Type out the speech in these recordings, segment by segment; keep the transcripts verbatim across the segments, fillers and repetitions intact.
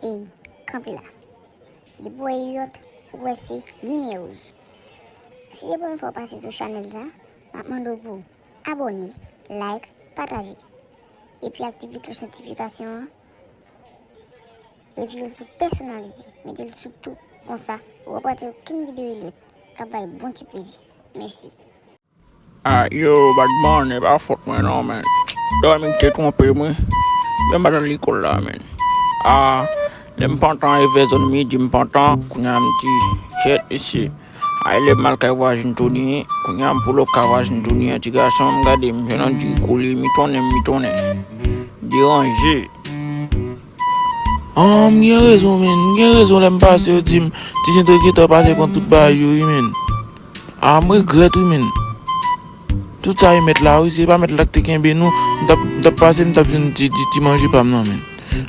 Ey, kanpe la. Depi w wè Elliot, ou wè se limyè wouj. Si se premye fwa w pase sou chanèl sa, m ap mande w pou w abòne, like, pataje. Epi aktive klòch notifikasyon an, retire l sou pèsonalize, mete l sou tou. Konsa, ou p ap rate okenn videyo Elliot k ap bay bon ti plezi. Mèsi. Ah, yo, Badman, e pa fòt mwen non, men. Dòmi te twonpe mwen. Men m pa t al lekòl la, men. Ah, lè m pantan, e vè zòn midi m pantan, kounye a m di, kèt, mesye. Ay, lè m al kay vwazen Tony, kounye a m pull up kay vwazen Tony, an ti gason, m gade, m jwenn yon diri kole, mitonnen, mitonnen. Deranje. Ah, m gen rezon, men. M gen rezon lè m pase, yo di m, ti jente gentan pase pran tout bagay yo, wi, men. Ah, m regrèt wi, men. Tout sa e mèt la wi, si se pa mèt la ki te kenbe nou, m t ap, m t ap pase, m t ap jwenn ti, ti, ti manje pa m nan, men.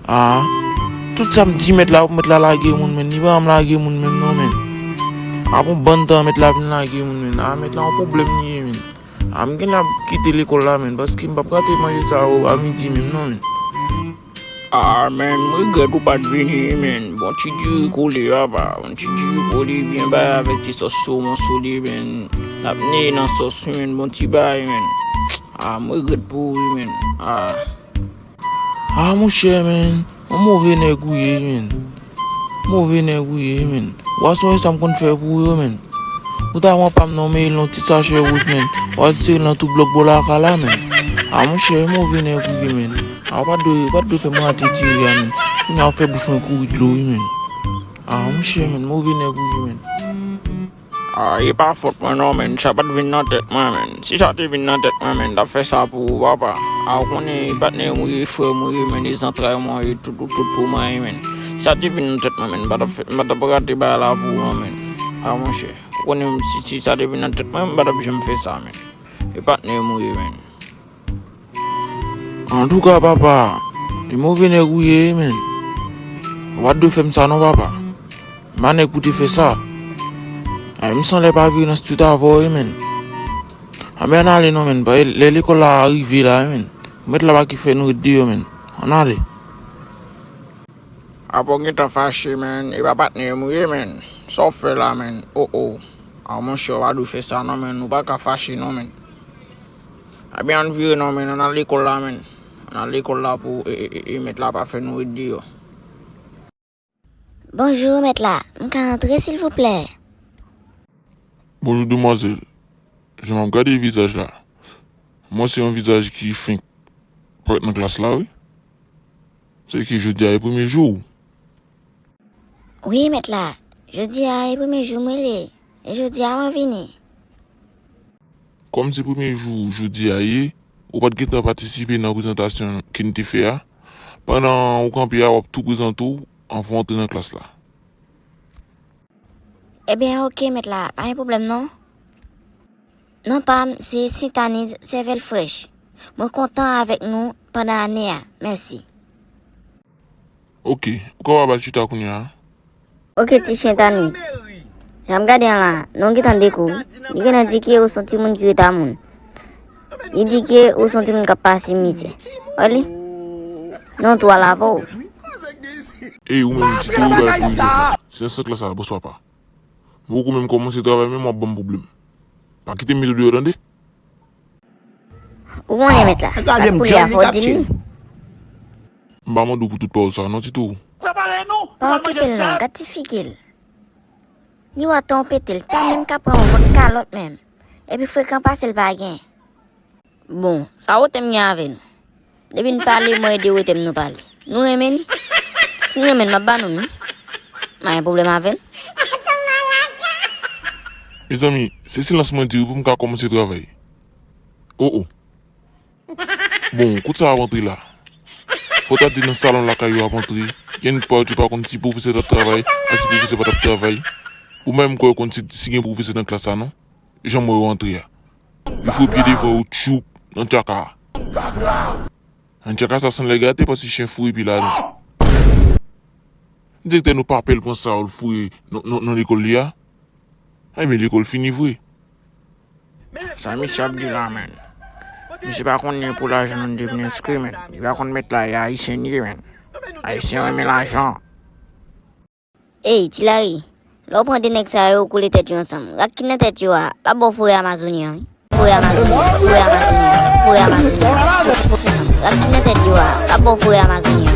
Ah, tout sa m di mèt la, pou mèt la lage moun, men. Li pa janm lage moun menm non, men. Ap yon bann tan mèt la vin lage moun, men. Ah, mèt la yon pwoblèm li ye, men. Ah, m genlè ap kite lekòl la, men, paske m p ap rate manje sa yo a midi menm non, men. Ah, men, m regrèt ou pa t vini, men. Bon ti diri kole, papa. Bon ti diri kole byen bay avèk ti sòs somon sou li, men. N ap neye nan sòs, wi, men. Bon ti bagay, men. Ah, m regrèt pou ou, wi, men. Ah. Ah, monchè, men. Yon move nèg ou ye, wi, men. Move nèg ou ye, wi, men. Bwason e sa m konn fè pou ou yo, men. Ou ta pran pa m nan, w mete l nan yon ti sachè wouj, men. W al sere l nan tout blòk bò lakay la, men. Ah, monchè, e move nèg ou ye, men. Ah, ou pa t dwe, ou pa t dwe fè m rate diri a, men. Kounye a w fè bouch mwen kouri dlo, wi, men. Ah, monchè, men, move nèg ou ye, men. Ah, e pa fòt mwen non, men. Sa pa t vin nan tèt mwen, men. Si sa te vin nan tèt mwen, men, m t ap fè sa pou ou, papa. Ah, ou konnen, e patnè m ou ye, frè m ou ye, men, e zantray mwen ou ye, tout, tout, tout pou mwen, men. Si sa te vin nan tèt mwen, men, m pa t ap fè, m pa t ap rate bagay la pou ou, non, men. Ah, monchè. Ou konnen si, si sa te vin nan tèt mwen, m pa t ap janm fè sa, men. E patnè m ou ye, men. Antouka, papa, e move nèg ou ye, men. Ou pa t dwe fè m sa non, papa. M pa nèg pou te fè sa. Ay, m sanlè pa vire nan street avè w, wi, men. Anben, ann ale non, men. Lè lekòl la rive la, wi, men. Mèt la pa ki fè nou ret deyò, men. Ann ale. Apa w gentan fache, men? E pa patnè m ou ye, men. Sa w fè la, men? Oh, oh. Ah, monchè, w pa dwe fè sa, non, men. Ou pa ka fache, non, men. Ebyen, ann vire, non, men. Ann al lekòl la, men. Ann al lekòl la pou e, e, e, e mèt la pa fè nou ret deyò. Bonjou, mèt la. M ka antre, silvouplè? Bonjou, demwazèl. Jan m ap gade vizaj la, m wè se yon vizaj ki fenk parèt nan klas la, wi. Se ki jodi a e premye jou w? Wi, mèt la. Jodi a e premye jou mwen li ye. E jodi a mwen vini. Kòm se premye jou jodi a ye, ou pa t gentan patisipe nan prezantasyon ke n te fè a. Pandan ou kanpe a, w ap tou prezante w anvan w antre nan klas la. Ebyen, oke, mèt la. Pa gen pwoblèm, non. Non pa m se Sentaniz Sèvèl Frèch. Mwen kontan avèk nou pandan ane a. Mèsi. Oke, ou kapab al chita kounye a. Oke, ti Sentaniz. Jan m gade an la, non gentan dekouri. Li gentan di ke ou se yon timoun ki reta moun. Li di ke ou se yon timoun k ap pase mizè. Wè li? Non tou al avè w. Ey, ou menm, ti tou bay pou li jodi a. Se nan sans la sa, bòs papa. Mwen poko menm kòmanse travay, men w ap ban m pwoblèm. Pa kite m mete w deyò, tande? Ou konnen mèt la, sa k pou li a fò w di l li. M pa mande w pou tout pawòl sa a non, Tito. Pa okipe l non, gad ti figi l. Li wè tan w pete l, pa menm ka pran yon vòt kalòt menm. Epi frekan pase l pa gen. Bon, sa wote m gen avè nou? Depi n pale, mwen e de wote m nou pale. Nou renmen li? Si n renmen l, m ap ba nou l wi. M pa gen pwoblèm avè l. Mezanmi, se silans mwen di wi pou m ka kòmanse travay. Oh oh. Bon, kote sa w ap antre la? Fò w ta di nan salon lakay yo w ap antre. Gen nèg pa yo te pa konn si pwofesè t ap travay, ak si pwofesè pa t ap travay. Ou menm kwè w konn si, si gen pwofesè nan klas la non? Jan m wè yo antre a. Yo foure pye devan yo tchoup nan tchaka a. Nan tchaka sa sanlè gate paske chen foure pye ladan. Direktè nou pa pè l pran sa yo l foure nan, nan, nan lekòl li a. Ebyen lekòl fini vre. Sa misye ap di la, men. Misye pa konn ni pou lajan nou te vin enskri, men. Li pa konn mèt la e ayisyen li ye, men. Ayisyen renmen lajan. Ey, Ti Lari, lè w pran de nèg sa yo, ou koule tèt yo ansanm. Rak ki nan tèt yo a, l ap ba w forè Amazoni an, wi. Forè Amazoni an, forè Amazoni an, forè Amazoni an. Rak ki nan tèt yo a, l ap ba w forè Amazoni an.